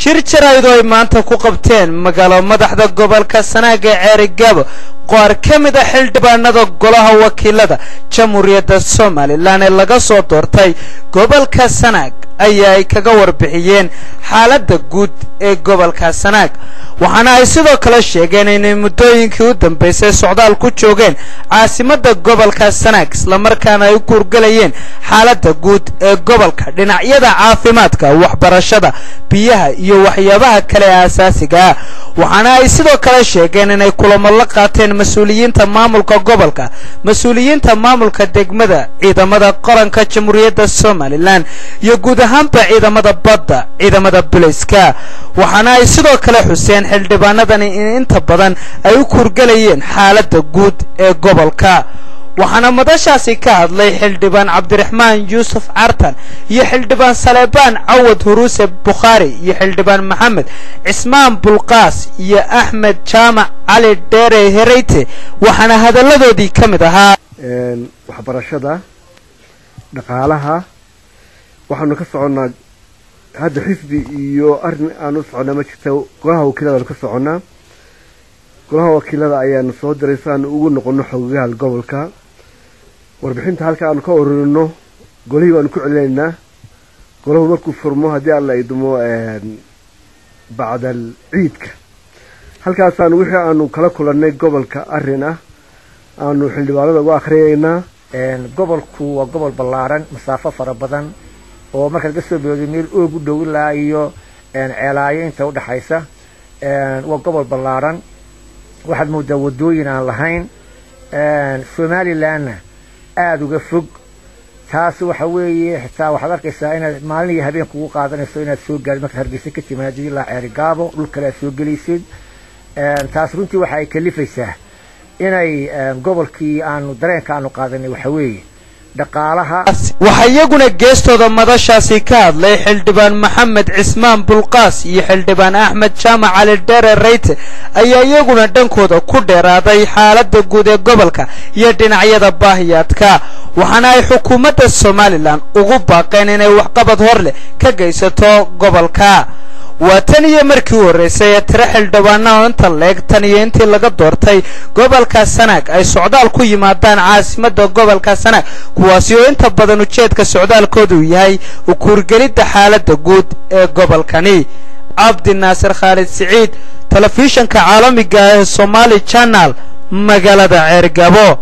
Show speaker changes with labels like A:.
A: Shir jaraa'id oo ay maanta ku qabteen magaalo madaxda gobolka Sanaag ee Ceerigaabo qaar ka mid a xildhibaanada golaha wakiilada Jamhuuriyadda Somalilan ee laga soo doortay gobolka Sanaag ayaa ay kaga warbixiyeen xaaladda guud ee gobolka Sanaag, waxaana ay sidoo kale sheegeen inay muddooyinkii u dambeysay socdaal ku joogeen caasimadda gobolka Sanaag, islamarkaana ay u kuurgalayeen xaaladda guud ee gobolka, dhinacyada caafimaadka, waxbarashada, biyaha iyo waxyaabaha kale ee asaasiga ah. Waxaana ay sidoo kale sheegeen inay kulamo la qaateen mas-uuliyiinta maamulka gobolka, mas-uuliyiinta maamulka degmada, ciidamada qaranka Jamhuuriyadda Somalilan iyo guud ahaanba ciidamada badda, ciidamada bulayska. Waxaana ay sidoo kale xuseen xildhibaanadani in inta badan ay u kuurgalayeen xaaladda guud ee gobolka. Waxaana madashaasi ka hadlay xildhibaan Cabdiraxmaan Yuusuf Cartan iyo xildhibaan Saleebaan Cawad Huruuse Bukhaari iyo xildhibaan Maxamed Cismaan Bulqaas iyo Axmed Jaamac Cali Dheere Hereyte, waxaana hadalladoodii ka mid ahaa:
B: Waxbarashada, dhaqaalaha, waxaanu ka soconnaa hadda xisbi iyo arrin aanu soconnaa ma jirta. Golaha wakiilada aanu ka soconnaa, golaha wakiilada ayaanu soo diray si aanu ugu noqono xogogaal gobolka. Warbixinta halka aanu ka ururino golihii baanu ku celinaynaa. Golahu markuu furmo, haddii Alla idmo, bacdal ciidka, halkaasaanu wixii aanu kala kulannay gobolka arrin ah aanu xildhibaanada uga akhriyaynaa.
C: Gobolku waa gobol ballaaran, masaafo fara badan oo markaad ka soo bilowday meel Oog u dhow ilaa iyo Ceelaayo inta udhexaysa, waa gobol ballaaran. Waxaad moodaa waddooyin aan lahayn, Somalilandna aada uga fog. Taas waxa weeye xitaa waxaad arkaysaa inaad maalin iyo habeen kugu qaadanayso inaad soo gaadid markaad Hargeysa ka timaadid ilaa Ceerigaabo, dhul kale aad soo gelaysid. Taas runtii waxa ay kalifaysaa inay gobolkii aanu dareenka aanu qaadanay waxa weeye dhaqaalaha.
A: Waxaa iyaguna geestooda madashaasi ka hadlay xildhibaan Maxamed Cismaan Bulqaas iyo xildhibaan Axmed Jaamac Cali Dheere Reyte ayaa iyaguna dhankooda ku dheeraaday xaaladda guud ee gobolka iyo dhinacyada baahiyaadka, waxaana ay xukuumadda Somalilan ugu baaqeen inay waxqabad hor leh ka geysato gobolka. Waa tan iyo markii u horreysay ee tiro xildhibaanaha inta leeg tan iyo intii laga doortay gobolka Sanaag ay socdaal ku yimaadaan caasimadda gobolka Sanaag, kuwaasi oo inta badan ujeedka socdaalkoodu yahay ukuurgelidda xaaladda guud ee gobolkani. Cabdinaasir Khaalid Siciid, telefishanka caalamiga ee Somali Channel, magaalada Ceergabo.